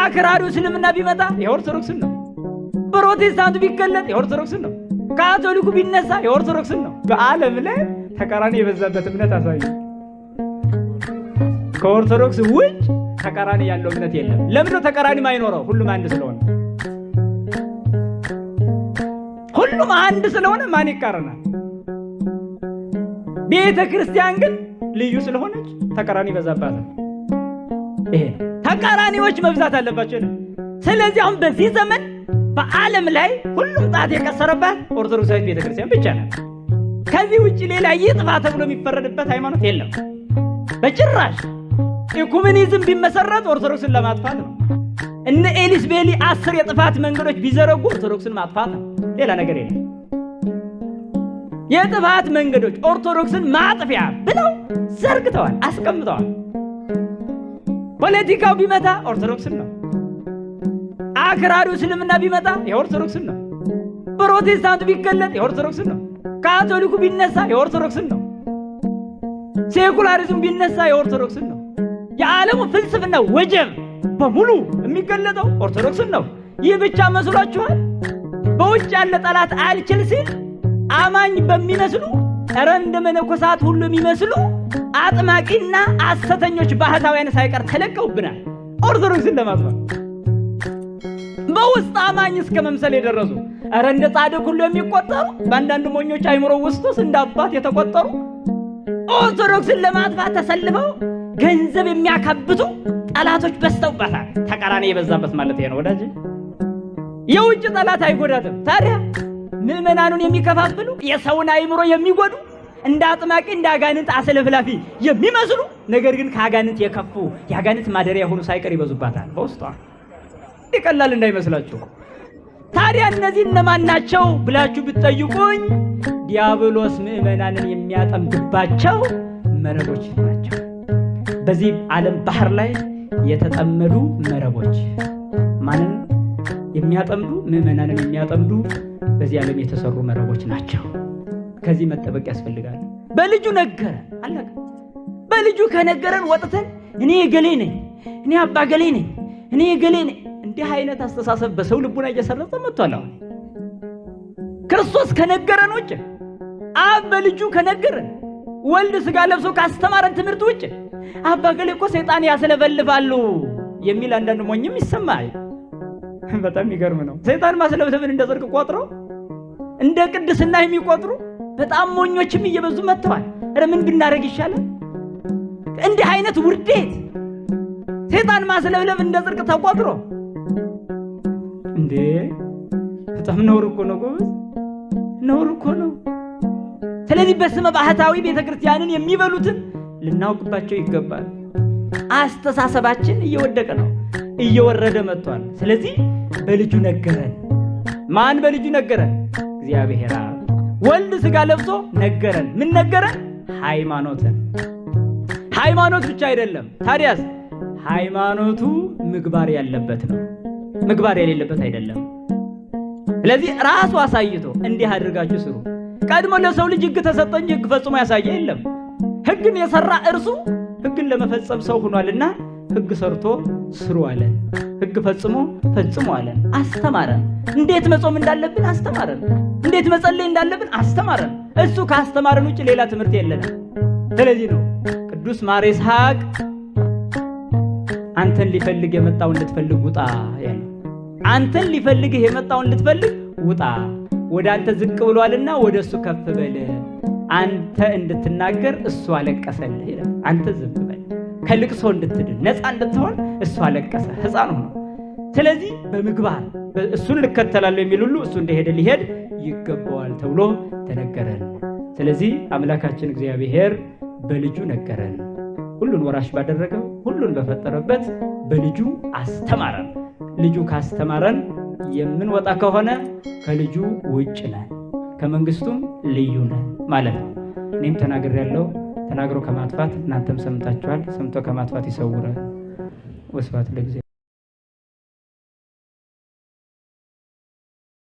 አክራሪው እስልምና ቢመጣ የኦርቶዶክስን ነው። ፕሮቴስታንቱ ቢገለጥ የኦርቶዶክስን ነው። ካቶሊኩ ቢነሳ የኦርቶዶክስን ነው። በዓለም ላይ ተቃራኒ የበዛበት እምነት አሳዩ። ከኦርቶዶክስ ውጭ ተቃራኒ ያለው እምነት የለም። ለምንድነው ተቃራኒ ማይኖረው? ሁሉም አንድ ስለሆነ። ሁሉም አንድ ስለሆነ ማን ይቃረናል? ቤተ ክርስቲያን ግን ልዩ ስለሆነች ተቃራኒ ይበዛባታል። ይሄ ተቃራኒዎች መብዛት አለባቸው። ስለዚህ አሁን በዚህ ዘመን በዓለም ላይ ሁሉም ጣት የቀሰረባት ኦርቶዶክሳዊት ቤተክርስቲያን ብቻ ናት። ከዚህ ውጭ ሌላ ይጥፋ ተብሎ የሚፈረድበት ሃይማኖት የለም በጭራሽ። ኢኩሜኒዝም ቢመሰረት ኦርቶዶክስን ለማጥፋት ነው። እነ ኤሊስ ቤሊ 10 የጥፋት መንገዶች ቢዘረጉ ኦርቶዶክስን ማጥፋት ነው። ሌላ ነገር የለም። የጥፋት መንገዶች ኦርቶዶክስን ማጥፊያ ብለው ዘርግተዋል፣ አስቀምጠዋል። ፖለቲካው ቢመታ ኦርቶዶክስን ነው። አክራሪው እስልምና ቢመጣ የኦርቶዶክስን ነው። ፕሮቴስታንቱ ቢገለጥ የኦርቶዶክስን ነው። ካቶሊኩ ቢነሳ የኦርቶዶክስን ነው። ሴኩላሪዝም ቢነሳ የኦርቶዶክስን ነው። የዓለሙ ፍልስፍና ወጀብ በሙሉ የሚገለጠው ኦርቶዶክስን ነው። ይህ ብቻ መስሏችኋል? በውጭ ያለ ጠላት አልችል ሲል አማኝ በሚመስሉ ኧረ እንደ መነኮሳት ሁሉ የሚመስሉ አጥማቂና አሰተኞች ባህታውያን ሳይቀር ተለቀውብናል። ኦርቶዶክስን ለማጥፋት በውስጥ አማኝ እስከ መምሰል የደረሱ ኧረ እንደ ጻድቅ ሁሉ የሚቆጠሩ በአንዳንድ ሞኞች አይምሮ ውስጥ እንደ አባት የተቆጠሩ ኦርቶዶክስን ለማጥፋት ተሰልፈው ገንዘብ የሚያካብቱ ጠላቶች በዝተውባታል። ተቃራኒ የበዛበት ማለት ይሄ ነው ወዳጅ። የውጭ ጠላት አይጎዳትም። ታዲያ ምዕመናኑን የሚከፋፍሉ የሰውን አይምሮ የሚጎዱ እንደ አጥማቂ እንደ አጋንንት አስለፍላፊ የሚመስሉ ነገር ግን ከአጋንንት የከፉ የአጋንንት ማደሪያ የሆኑ ሳይቀር ይበዙባታል በውስጧ። ይቀላል እንዳይመስላችሁ። ታዲያ እነዚህ እነማን ናቸው ብላችሁ ብትጠይቁኝ ዲያብሎስ ምዕመናንን የሚያጠምድባቸው መረቦች ናቸው። በዚህ ዓለም ባህር ላይ የተጠመዱ መረቦች ማንን የሚያጠምዱ? ምዕመናንን የሚያጠምዱ በዚህ ዓለም የተሰሩ መረቦች ናቸው። ከዚህ መጠበቅ ያስፈልጋል። በልጁ ነገረን፣ አለቀ። በልጁ ከነገረን ወጥተን እኔ ገሌ ነኝ፣ እኔ አባ ገሌ ነኝ፣ እኔ ገሌ ነኝ፣ እንዲህ አይነት አስተሳሰብ በሰው ልቡና እየሰረጸ መጥቷል። አሁን ክርስቶስ ከነገረን ውጭ፣ አብ በልጁ ከነገረን፣ ወልድ ስጋ ለብሶ ካስተማረን ትምህርት ውጭ አባ ገሌ እኮ ሰይጣን ያስለበልባሉ የሚል አንዳንድ ሞኝም ይሰማል። በጣም የሚገርም ነው። ሰይጣን ማስለብለብን እንደ ጽድቅ ቆጥረው እንደ ቅድስና የሚቆጥሩ በጣም ሞኞችም እየበዙ መጥተዋል። ኧረ ምን ብናደርግ ይሻላል? እንዲህ አይነት ውርዴት ሰይጣን ማስለብለብ እንደ ጽድቅ ተቆጥሮ እንዴ! በጣም ነውር እኮ ነው ጎበዝ፣ ነውር እኮ ነው። ስለዚህ በስመ ባህታዊ ቤተክርስቲያንን የሚበሉትን ልናውቅባቸው ይገባል። አስተሳሰባችን እየወደቀ ነው፣ እየወረደ መጥቷል። ስለዚህ በልጁ ነገረን። ማን በልጁ ነገረን? እግዚአብሔር አብ። ወልድ ስጋ ለብሶ ነገረን። ምን ነገረን? ሃይማኖትን። ሃይማኖት ብቻ አይደለም። ታዲያስ ሃይማኖቱ ምግባር ያለበት ነው፣ ምግባር የሌለበት አይደለም። ስለዚህ ራሱ አሳይቶ እንዲህ አድርጋችሁ ስሩ። ቀድሞ ለሰው ልጅ ሕግ ተሰጠ እንጂ ሕግ ፈጽሞ ያሳየ የለም። ሕግን የሰራ እርሱ ሕግን ለመፈጸም ሰው ሆኗልና ሕግ ሰርቶ ስሩ አለን። ሕግ ፈጽሞ ፈጽሞ አለን። አስተማረን። እንዴት መጾም እንዳለብን አስተማረን። እንዴት መጸለይ እንዳለብን አስተማረን። እሱ ካስተማረን ውጭ ሌላ ትምህርት የለንም። ስለዚህ ነው ቅዱስ ማር ይስሐቅ አንተን ሊፈልግ የመጣውን ልትፈልግ ውጣ ያለው። አንተን ሊፈልግህ የመጣውን ልትፈልግ ውጣ፣ ወደ አንተ ዝቅ ብሏልና ወደ እሱ ከፍ በል። አንተ እንድትናገር እሱ አለቀሰልህ ይላል። አንተ ዝም በል፣ ከልቅሶ እንድትድን ነፃ እንድትሆን እሱ አለቀሰ፣ ሕፃን ሆኖ። ስለዚህ በምግባር እሱን ልከተላለሁ የሚል ሁሉ እሱ እንደሄደ ሊሄድ ይገባዋል ተብሎ ተነገረን። ስለዚህ አምላካችን እግዚአብሔር በልጁ ነገረን። ሁሉን ወራሽ ባደረገው ሁሉን በፈጠረበት በልጁ አስተማረን። ልጁ ካስተማረን የምንወጣ ከሆነ ከልጁ ውጭ ነን፣ ከመንግስቱም ልዩ ነን ማለት ነው። እኔም ተናግሬያለሁ። ተናግሮ ከማጥፋት እናንተም ሰምታችኋል። ሰምቶ ከማጥፋት ይሰውራል። ወስብሐት ለእግዚአብሔር።